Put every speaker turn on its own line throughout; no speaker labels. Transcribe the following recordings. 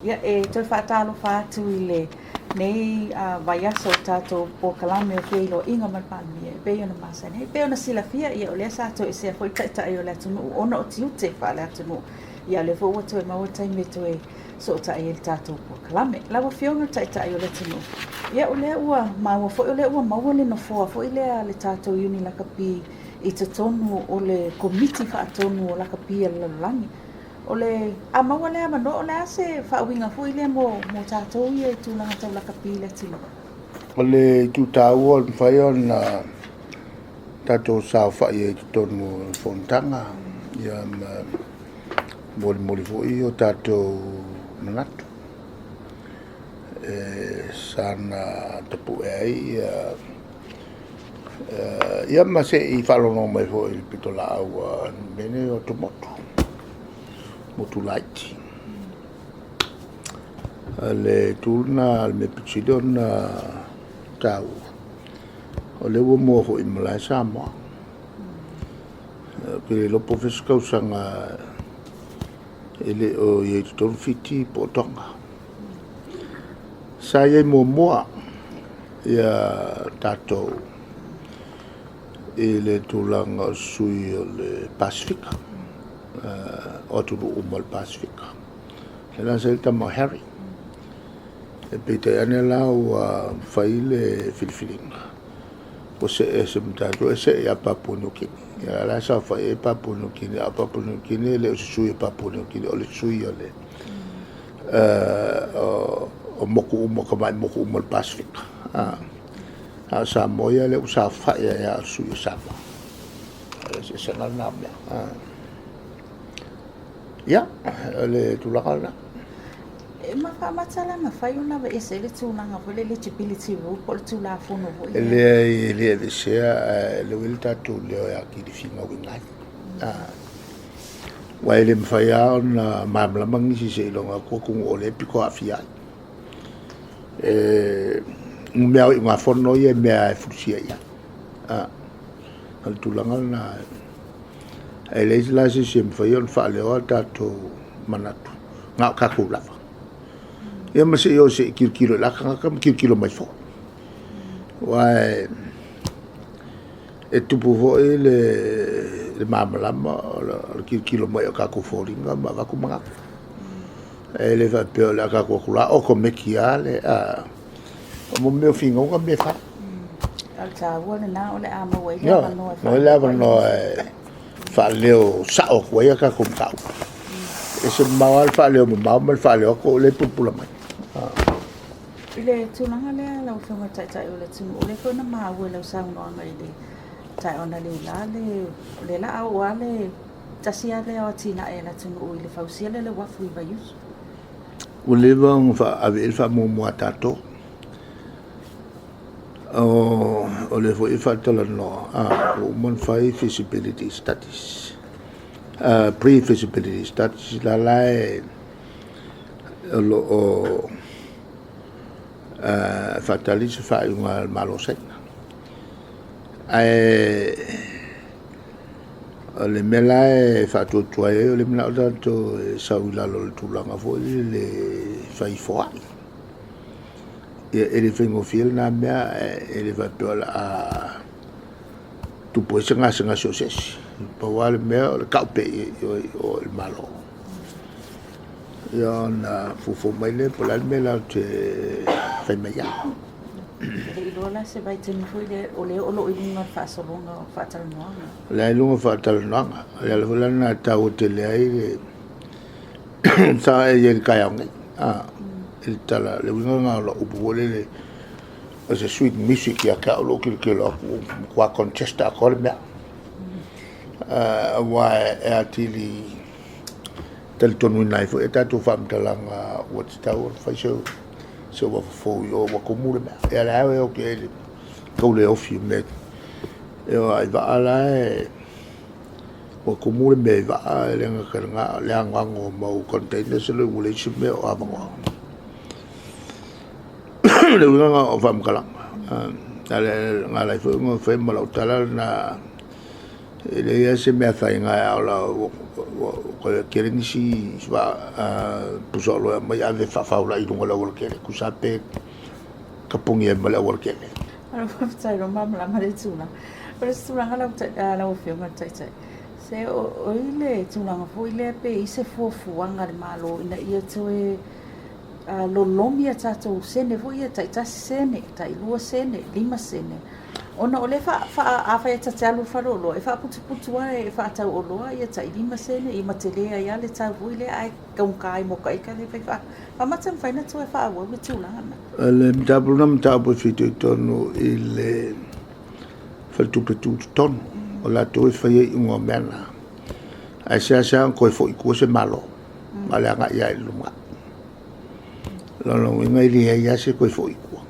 Ia, e toe faatalofa atu i lenei vaiaso o tatou polokalame o Feiloaiga ma le Palemia e pei ona masani ai. E pei ona silafia, ia o lea sa toesea foi le Taitai o le atunuu ona o tiute faale-atunuu. Ia o lea foi ua toe maua le taimi e toe sootai ai i le tatou polokalame. Lau Afioga i le Taitai o le atunuu, ia o lea ua maua foi o lea ua maua le nofoa foi lea a le tatou Iuni Lakapi i totonu o le Komiti Faatonu o Lakapi a le Lalolagi. O le a maua lea avanoa, o le a se faauiga foi lea mo tatou ia i tulaga tau lakapi i le atunuu?
O le itu taua o le mafai ona tatou saofai ai i totonu o le fonotaga ia ma molimoli foi o tatou manatu e saga tapue ai ia ma se i faalogologo mai foi i le pitolaau a mea nei o atumotu, motu laiti. O le itu lena o le mea pito sili ona taua, o lea ua mua foi i malae Samoa. Ou te le iloa po o fea se tausaga e le o i ai i totonu Fiti po o Toga. Sa i ai muamua ia tatou i le tulaga o sui o le Pasefika, o atunuu uma o le Pasefika. O lea la sa i ai le tama o Harry. E peitai ane la ua fai le filifiliga, ua see ese ma tatou, e see ia Papua New Guinea. Ia o la e saofai ai Papua New Guinea, a o Papua New Guinea e le o se sui o Papua New Guinea, o le sui o le o motu uma, tamai motu uma o le Pasefika. A o Samoa ia lea ua saofai ai lava o le sui o Samoa. O le eseesega lena o mea. Ia, o le tulaga lena.
E faamata la mafai ona aveese ai le tulaga foi le eligibility rule po o le Tulafono foi
lea? E leai, e le aveesea, ae o lea ua i ai le tatou leo e atili finauina ai. Aua e le mafai lava ona malamalama nisi seiloga atu atunuu o lea e pito aafia ai. O mea o iugafono ia e mea e fulisia i ai. O le tulaga lena, e leai la se isi e mafai ona faaleoa o tatou manatu, na o tatou lava. Ia ma se i o se i tilotilo i la tagata ma tilotilo mai foi. Aua e tupu foi le malamalama o le tilotilo mai o tatou foliga ma avatu manatu. E le faapea o le a tatou o atu loa otomeki lava le, a, o mea o finauga mea e fai.
O le taua lena o le a maua ai le avanoa e
faaiu le avanoa e faaleo sao atu ai a tatou mataupu. E ese mamao lava le faaleo mamao ma le faaleo atu o lea e pulapula mai.
I le tulaga lea lau Afioga i le Taitai o le atunuu, o lea foi na maua i lau saunoaga i le taeao analeila le, o lea o le a oo lava le tasi lava lea o atinae a le atunuu i le fausia lea o le uafu i Vaiusu.
Ua leva ona ave i ai le faamuamua a tatou. O lea foi e faatalanoa, ua uma ona fai feasibility studies, pre-feasibility studies, la la e o lo o faatali se faaiuga a le Malo o Saina. Ae o le mea la e faatuatua ai, o le manao tatou e sau i lalo o le tulaga foi lele e fai foai. Ia, e le faigofie lena mea, e le faapea o le a tupu ai se gasegase o se isi. Pau lava le mea o le tau pea i o i le Malo. Ia ona foufou mai lea po o le a le mea latou te fai mai ai.
E le i iloa la se vaitaimi foi lea, o lea o lo o i luga o le faasologa o faatalanoaga.
O lea e i luga o faatalanoaga. O le ala foi la lena e taua tele ai le sa e i ai i le taeao nei. I le tala, le uiga lena o lau upu foi lele, o se sweet music ia te au lou tilotilo atu, ua matua contest atoa le mea. Aua e atili talitonuina ai foi a tatou faamatalaga ua tatau ona fai se uafu fou i o ua tumu le mea. Ia o lea e oti ai le tau le ofi o mea. E oo lava i vaa la e, ua tumu le mea i vaa, e le gata i lena, a o le anoano o mau containers ua leai se mea o avanoa. O le uiga lena o faamatalaga. Na ala ai foi ona fai ma lau tala lena. E leai lava se mea afaina a o la ua toe tele nisi pusaoloa e aumai ave faafaulai i luga o le aualatele, tusa pe tapuni ai ma le aualatele.
Faafetai ua malamalama le tulaga. O le isi tulaga lau Afioga i le Taitai, se o i le tulaga foi lea pe i ai se fuafuaga a le Malo ina ia toe lolomi a tatou sene foi ia tai 1 sene, tai 2 sene, 5 sene, ona o lea afai ta te alu i le faleoloa, e faaputuputu lava e faatau oloa ia tai 5 sene, ia ma tele ai lava le tau foi lea, ae taugata ai mo ta ita lea e fai faamata mafai ona toe faaauau le tulaga lena.
O le mataupu lena o le mataupu e fitoitonu i le faletupe tutotonu, o latou e faia iuga o mea na. Ae seasea ona toe foi i tua se Malo, na o le agai lava i le lumanai. O lona uiga e leai lava se toe foi i tua.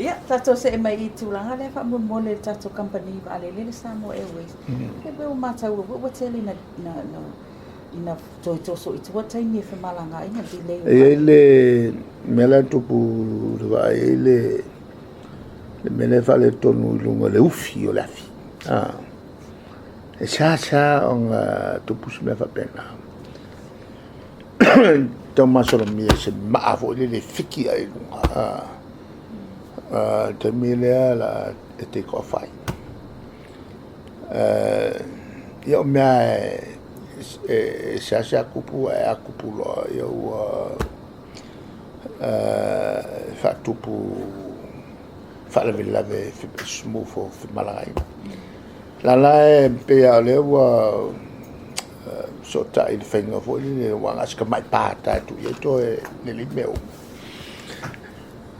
Ia, tatou see mai i tulaga lea faamolemole i le tatou kamupani vaalele le Samoa Airways. E pei ua matau foi ua tele ina toe toso i tua taimi e femalagaaiga, delay o
E i ai le mea la e tupu i le vaa, e i ai le mea lea e faaletonu i luga o le ufi o le afi. E seasea ona tupu se mea faapena. Tau masalomia i se maa foi lele e fiki ae i luga. O le taimi lea o le a take off ai. Ia o mea e seasea tupu, ae a tupu loa, ia ua faatupu faalavelave mo femalagaaiga. O la la e pei lava o lea ua fesootai i le faiga foi lele, aua na o si tamai pa e tuu i ai toe lelei mea uma.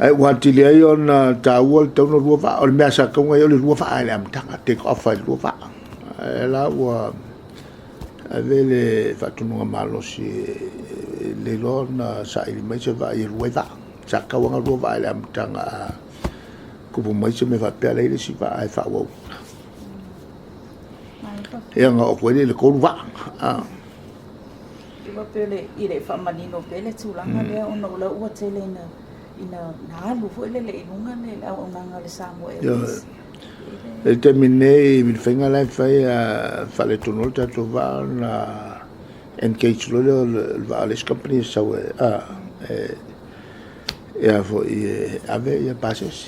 Ae ua atili ai ona taua le tatau ona lua vaa. O le mea sa tatau ona i ai o le lua vaa i le amataga, take off ai i le lua vaa. Ae la ua ave le faatonuga malosi e lelei loa ona saili mai se vaa ia lua ai vaa. Sa tatau lava ona lua vaa i le amataga, a tupu mai se mea faapea, la e i ai le isi vaa e faaauauina. Ia ona oo atu ai lea i le tolu vaa.
Iloa pe le i le faamanino pea le tulaga lea ona o la ua tele ina alu foi lele i luga le auaunaga a le Samoa Airways.
I le taimi nei i le faiga la e fai, a faaletonu loa le tatou vaa ona engage loa lea o le vaa a le isi kamupani e sau e e ave ia pasese.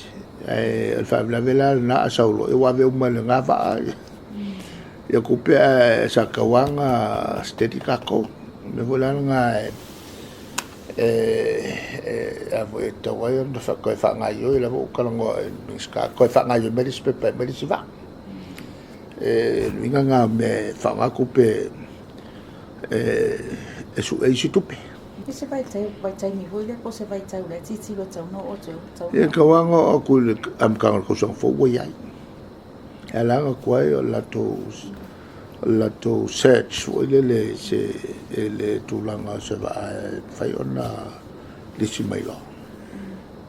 Ae o le faalavelave la lena a sau loa, ia ua ave uma e lena vaa ia tupe, ae sa tatau lava ona steady tatou. O le mea foi la lena e tatau ai ona toe faagaoioi, o lea foi ua ou talanoa i le Minisita, toe faagaoioi mai le isi pepa e aumai le isi vaa. O le uiga lena o mea e faaaoga tupe e sue ai isi tupe.
I se vaitaimi foi lea po o se vaitau la e tilotilo e tatau ona oo atu ai ua tatau
Ia, e tatau lava ona oo atu i le amataga o le tausaga fou ua i ai. E ala ona tuai o le latou search foi lele i le tulaga o se vaa e mafai ona lisi mai loa.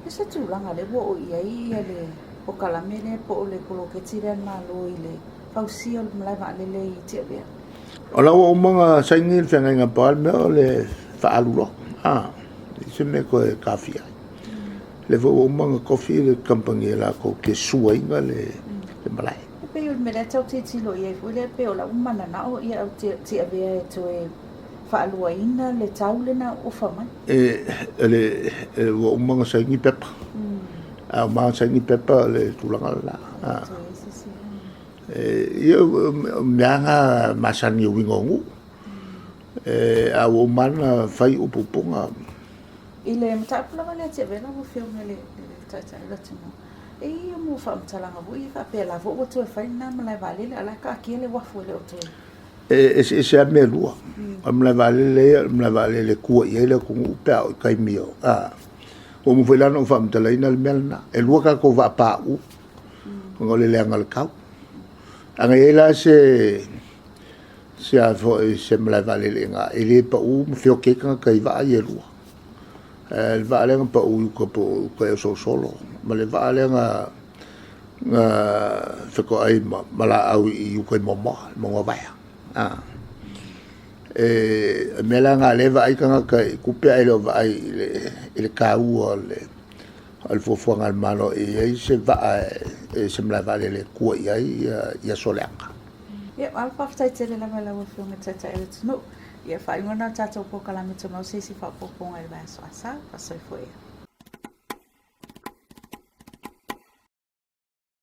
I se tulaga lea ua oo i ai le polokalame lea po o le poloketi lea a le Malo i le fausia o le malae vaalele i Tiavea?
O la ua uma ona saini le feagaiga, pau lava le mea o le faaalu loa. E leai se mea e toe taofia ai. O lea foi ua uma ona tofi le kamupani e latou te suaina le malae.
E pei o le mea lea tau tilotilo i ai foi lea, pei o lau mananao ia au Tiavea e toe faaluaina le tau lena ofa mai.
Ua uma ona saini pepa. A uma ona saini pepa o le tulaga lena. Ia, o mea na masani e uiga o nuu. A ua uma ona fai upuupuga.
I le mataupu lava lea Tiavea lau Afioga i le Taitai o le atunuu, e i ai mo faamatalaga foi ia faapea la foi ua toe fai lena malae vaalele, a o la e taatia le uafu e le o toe.
E eseese lava mea e lua. O le malae vaalele ia, o le malae vaalele e tua i ai le atunuu pe a oo i taimi o... Ua uma foi la ona ou faamatalaina le mea lena. E lua tatou vaapauu ona o le leaga o le tau. A na i ai la se se malae vaalele i ina, e le pau ma feoti ai tagata i vaa ia e lua. Le vaa lea na pau i uta po o uta ea o Solosolo, ma le vaa lea na fetoai ma laau i uta i Moamoa, i mauga o Vaea. O mea la na o lea e vaai tagata i tupe ae le o vaai i le taua o le fuafuaga a le Malo e i ai se vaa, se malae vaalele e tua i ai aso leaga.
Ia, malo faafetai tele lava i lau Afioga i le Taitai o le atunuu. Ia, faaiuga lena o le tatou polokalame tumau se isi faaopoopoga i le vaiaso a sau. Faasoifua ia.